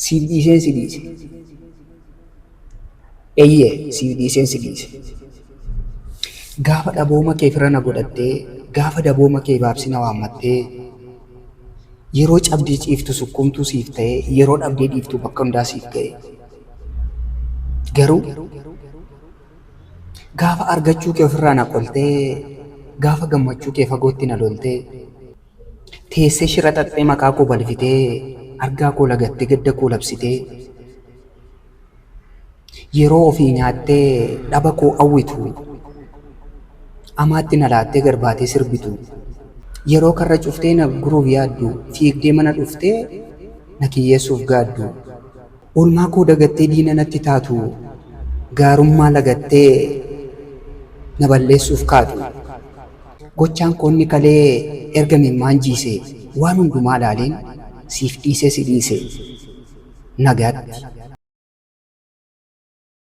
Siif dhiiseen si dhiise. Eeyyee, siif dhiiseen si dhiise. Gaafa dhabooma kee fira na godhattee, gaafa dabooma kee baabsi na waammattee, yeroo cabdee ciiftu sukkuumtuu siif ta'ee, yeroo dhabdee dhiiftu bakka hundaa siif ga'e. Garuu gaafa argachuu kee ofirraa na qoltee, gaafa gammachuu kee fagootti na loltee, teessee shira xaxxee maqaa koo balfitee, argaa koo lagattee gadda koo labsitee, yeroo ofii nyaattee dhaba koo hawwitu, amaatti na laattee garbaatee sirbitu, yeroo karra cuftee na guruuf yaaddu, fiigdee mana dhuftee na kiyyeessuuf gaaddu, oolmaa koo dagattee diina natti taatu, gaarummaa lagattee na balleessuuf kaatu. Gochaan koo inni kalee erga imimmaan jiise, waan hundumaa ilaaleen siif dhiisee si dhiise. Nagaatti.